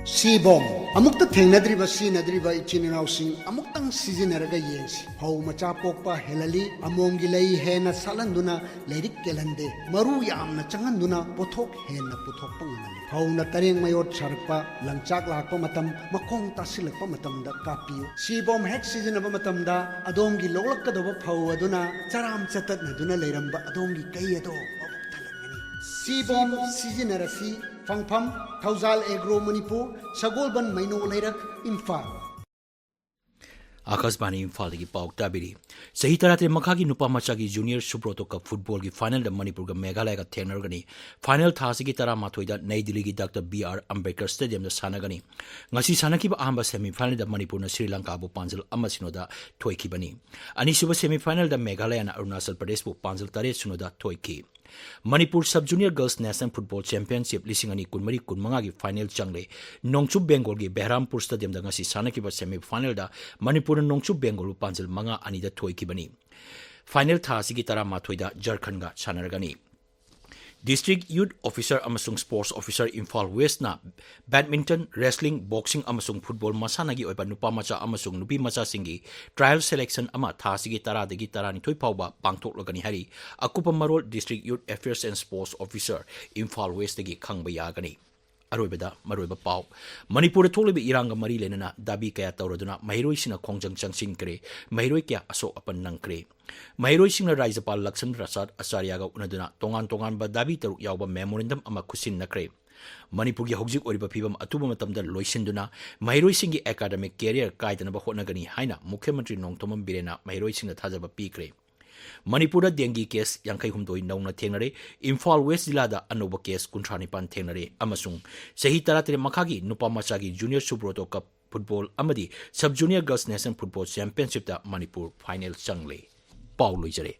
ꯁꯤꯕꯣꯝ, ꯑꯃꯨꯛꯇ ꯊꯦꯡꯅꯗ꯭ꯔꯤꯕ ꯁꯤꯖꯤꯟꯅꯗ꯭ꯔꯤꯕ ꯏꯆꯤꯟ ꯏꯅꯥꯎꯁꯤꯡ ꯑꯃꯨꯛꯇꯪ ꯁꯤꯖꯤꯟꯅꯔꯒ ꯌꯦꯡꯁꯤ꯫ ꯐꯧ ꯃꯆꯥ ꯄꯣꯛꯄ ꯍꯦꯜꯍꯜꯂꯤ, ꯑꯃꯣꯝꯒꯤ ꯂꯩ ꯍꯦꯟꯅ ꯁꯥꯠꯍꯟꯗꯨꯅ ꯂꯩꯔꯤꯛ ꯀꯦꯜꯍꯟꯗꯦ, ꯃꯔꯨ ꯌꯥꯝꯅ ꯆꯪꯍꯟꯗꯨꯅ ꯄꯣꯠꯊꯣꯛ ꯍꯦꯟꯅ ꯄꯨꯊꯣꯛꯄ ꯉꯝꯍꯜꯂꯤ꯫ ꯐꯧꯅ ꯇꯔꯦꯡ ꯃꯌꯣꯠ ꯁꯥꯔꯛꯄ, ꯂꯪꯆꯥꯛ ꯂꯥꯛꯄ ꯃꯇꯝ, ꯃꯈꯣꯡ ꯇꯥꯁꯤꯜꯂꯛꯄ ꯃꯇꯝꯗ ꯀꯥꯞꯄꯤꯌꯨ꯫ ꯁꯤꯕꯣꯝ ꯍꯦꯛ ꯁꯤꯖꯤꯟꯅꯕ ꯃꯇꯝꯗ ꯑꯗꯣꯝꯒꯤ ꯂꯣꯛꯂꯛꯀꯗꯧꯕ ꯐꯧ ꯑꯗꯨꯅ ꯆꯔꯥꯝ ꯆꯇꯠꯅꯗꯨꯅ ꯂꯩꯔꯝꯕ ꯑꯗꯣꯝꯒꯤ ꯀꯩ ꯑꯗꯣ ꯃꯕꯨꯛ ꯊꯜꯍꯟꯒꯅꯤ꯫ ꯁꯤꯕꯣꯝ ꯁꯤꯖꯤꯟꯅꯔꯁꯤ꯫ ꯐꯪꯐꯝ, ꯊꯧꯖꯥꯜ ꯑꯦꯒ꯭ꯔꯣ ꯃꯅꯤꯄꯨꯔ, ꯁꯒꯣꯜꯕꯟ ꯃꯩꯅꯣ ꯂꯩꯔꯛ, ꯏꯝꯐꯥꯜ꯫ ꯑꯥꯀꯥꯁꯕꯥꯅꯤ ꯏꯝꯐꯥꯜꯗꯒꯤ ꯄꯥꯎ ꯇꯥꯕꯤꯔꯤ꯫ ꯆꯍꯤ ꯇꯔꯥꯇꯔꯦꯠ ꯃꯈꯥꯒꯤ ꯅꯨꯄꯥ ꯃꯆꯥꯒꯤ ꯖꯨꯅꯤꯌꯔ ꯁꯨꯕ꯭ꯔꯣꯇꯣ ꯀꯞ ꯐꯨꯠꯕꯣꯜꯒꯤ ꯐꯥꯏꯅꯦꯜꯗ ꯃꯅꯤꯄꯨꯔꯒ ꯃꯦꯘꯥꯂꯌꯒ ꯊꯦꯡꯅꯔꯒꯅꯤ꯫ ꯐꯥꯏꯅꯦꯜ ꯊꯥ ꯑꯁꯤꯒꯤ ꯇꯔꯥꯃꯥꯊꯣꯏꯗ ꯅꯩ ꯗꯤꯜꯂꯤꯒꯤ ꯗꯥꯛꯇꯔ ꯕꯤ ꯑꯥꯔ ꯑꯝꯕꯦꯗꯀꯔ ꯁ꯭ꯇꯦꯗꯤꯌꯝꯗ ꯁꯥꯟꯅꯒꯅꯤ꯫ ꯉꯁꯤ ꯁꯥꯟꯅꯈꯤꯕ ꯑꯍꯥꯟꯕ ꯁꯦꯃꯤꯐꯥꯏꯅꯦꯜꯗ ꯃꯅꯤꯄꯨꯔꯅ ꯁ꯭ꯔꯤ ꯂꯪꯀꯥꯕꯨ ꯄꯥꯟꯖꯜ ꯑꯃ ꯁꯤꯅꯣꯗ ꯊꯣꯏꯈꯤꯕꯅꯤ꯫ ꯑꯅꯤꯁꯨꯕ ꯁꯦꯃꯤꯐꯥꯏꯅꯦꯜꯗ ꯃꯦꯘꯥꯂꯌꯅ ꯑꯔꯨꯅꯥꯆꯜ ꯄ꯭ꯔꯗꯦꯁꯄꯨ ꯄꯥꯟꯖꯜ ꯇꯔꯦꯠ ꯁꯤꯅꯣꯗ ꯊꯣꯏꯈꯤ꯫ Manipur sub junior girls national football championship ꯂꯤꯁꯤꯡ ꯑꯅꯤ ꯀꯨꯟꯃꯔꯤ ꯀꯨꯟꯃꯉꯥꯒꯤ ꯐꯥꯏꯅꯦꯜ ꯆꯪꯂꯦ꯫ ꯅꯣꯡꯆꯨꯞ ꯕꯦꯡꯒꯣꯜꯒꯤ ꯕꯦꯍꯔꯥꯝꯄꯨꯔ ꯁ꯭ꯇꯦꯗꯤꯌꯝꯗ ꯉꯁꯤ ꯁꯥꯟꯅꯈꯤꯕ ꯁꯦꯃꯤꯐꯥꯏꯅꯦꯜꯗ ꯃꯅꯤꯄꯨꯔꯅ ꯅꯣꯡꯆꯨꯞ ꯕꯦꯡꯒꯣꯜꯕꯨ ꯄꯥꯟꯖꯜ ꯃꯉꯥ ꯑꯅꯤꯗ ꯊꯣꯏꯈꯤꯕꯅꯤ꯫ ꯐꯥꯏꯅꯦꯜ ꯊꯥ ꯑꯁꯤꯒꯤ ꯇꯔꯥꯃꯥꯊꯣꯏꯗ ꯖꯔꯈꯟꯒ ꯁꯥꯟꯅꯔꯒꯅꯤ꯫ ꯗꯤꯁꯇ꯭ꯔꯤꯛ ꯌꯨꯠ ꯑꯣꯐꯤꯁꯔ ꯑꯃꯁꯨꯡ ꯁ꯭ꯄꯣꯔꯠꯁ ꯑꯣꯐꯤꯁꯔ ꯏꯝꯐꯥꯜ ꯋꯦꯁ꯭ꯠꯅ ꯕꯦꯗꯃꯤꯟꯇꯟ, ꯔꯦꯁꯂꯤꯡ, ꯕꯣꯛꯁꯤꯡ ꯑꯃꯁꯨꯡ ꯐꯨꯠꯕꯣꯜ ꯃꯁꯥꯟꯅꯒꯤ ꯑꯣꯏꯕ ꯅꯨꯄꯥ ꯃꯆꯥ ꯑꯃꯁꯨꯡ ꯅꯨꯄꯤ ꯃꯆꯥꯁꯤꯡꯒꯤ ꯇ꯭ꯔꯥꯌꯦꯜ ꯁꯦꯂꯦꯛꯁꯟ ꯑꯃ ꯊꯥ ꯑꯁꯤꯒꯤ ꯇꯔꯥꯗꯒꯤ ꯇꯔꯥꯅꯤꯊꯣꯏ ꯐꯥꯎꯕ ꯄꯥꯡꯊꯣꯛꯂꯒꯅꯤ ꯍꯥꯏꯔꯤ꯫ ꯑꯀꯨꯞꯄ ꯃꯔꯣꯜ District Youth Affairs and Sports Officer, Imphal ꯋꯦꯁ꯭ꯠꯇꯒꯤ ꯈꯪꯕ ꯌꯥꯒꯅꯤ꯫ ꯑꯔꯣꯏꯕꯗ ꯃꯔꯨꯑꯣꯏꯕ ꯄꯥꯎ꯫ ꯃꯅꯤꯄꯨꯔꯗ ꯊꯣꯛꯂꯤꯕ ꯏꯔꯥꯡꯒ ꯃꯔꯤ ꯂꯩꯅꯅ ꯗꯥꯕꯤ ꯀꯌꯥ ꯇꯧꯔꯗꯨꯅ ꯃꯍꯩꯔꯣꯏꯁꯤꯡꯅ ꯈꯣꯡꯖꯪ ꯆꯪꯁꯤꯟꯈ꯭ꯔꯦ꯫ ꯃꯍꯩꯔꯣꯏ ꯀꯌꯥ ꯑꯁꯣꯛ ꯑꯄꯟ ꯅꯪꯈ꯭ꯔꯦ꯫ ꯃꯍꯩꯔꯣꯏꯁꯤꯡꯅ ꯔꯥꯖ꯭ꯌꯄꯥꯜ ꯂꯛꯁꯃꯟ ꯄ꯭ꯔꯁꯥꯗ ꯑꯆꯥꯔꯌꯒ ꯎꯅꯗꯨꯅ ꯇꯣꯉꯥꯟ ꯇꯣꯉꯥꯟꯕ ꯗꯥꯕꯤ ꯇꯔꯨꯛ ꯌꯥꯎꯕ ꯃꯦꯃꯣꯔꯦꯟꯗꯝ ꯑꯃ ꯈꯨꯠꯁꯤꯟꯅꯈ꯭ꯔꯦ꯫ ꯃꯅꯤꯄꯨꯔꯒꯤ ꯍꯧꯖꯤꯛ ꯑꯣꯏꯔꯤꯕ ꯐꯤꯕꯝ ꯑꯊꯨꯕ ꯃꯇꯝꯗ ꯂꯣꯏꯁꯤꯟꯗꯨꯅ ꯃꯍꯩꯔꯣꯏꯁꯤꯡꯒꯤ ꯑꯦꯀꯥꯗꯃꯤꯛ ꯀꯦꯔꯤꯌꯔ ꯀꯥꯏꯗꯅꯕ ꯍꯣꯠꯅꯒꯅꯤ ꯍꯥꯏꯅ ꯃꯨꯈ꯭ꯌ ꯃꯟꯇ꯭ꯔꯤ ꯅꯣꯡꯊꯣꯝꯕꯝ ꯕꯤꯔꯦꯟꯅ ꯃꯍꯩꯔꯣꯏꯁꯤꯡꯗ ꯊꯥꯖꯕ ꯄꯤꯈ꯭ꯔꯦ꯫ ꯃꯅꯤꯄꯨꯔꯗ dengue case ꯌꯥꯡꯈꯩ ꯍꯨꯝꯗꯣꯏ ꯅꯧꯅ ꯊꯦꯡꯅꯔꯦ꯫ ꯏꯝꯐꯥꯜ ꯋꯦꯁ ꯖꯤꯂꯥꯗ ꯑꯅꯧꯕ case ꯀꯨꯟꯊ꯭ꯔꯥ ꯅꯤꯄꯥꯟ ꯊꯦꯡꯅꯔꯦ꯫ ꯑꯃꯁꯨꯡ ꯆꯍꯤ ꯇꯔꯥ ꯇꯔꯦꯠ ꯃꯈꯥꯒꯤ ꯅꯨꯄꯥ ꯃꯆꯥꯒꯤ Junior Subroto Cup football ꯑꯃꯗꯤ Sub Junior Girls National Football Championshipꯇ Manipur final ꯆꯪꯂꯦ꯫ ꯄꯥꯎ ꯂꯣꯏꯖꯔꯦ꯫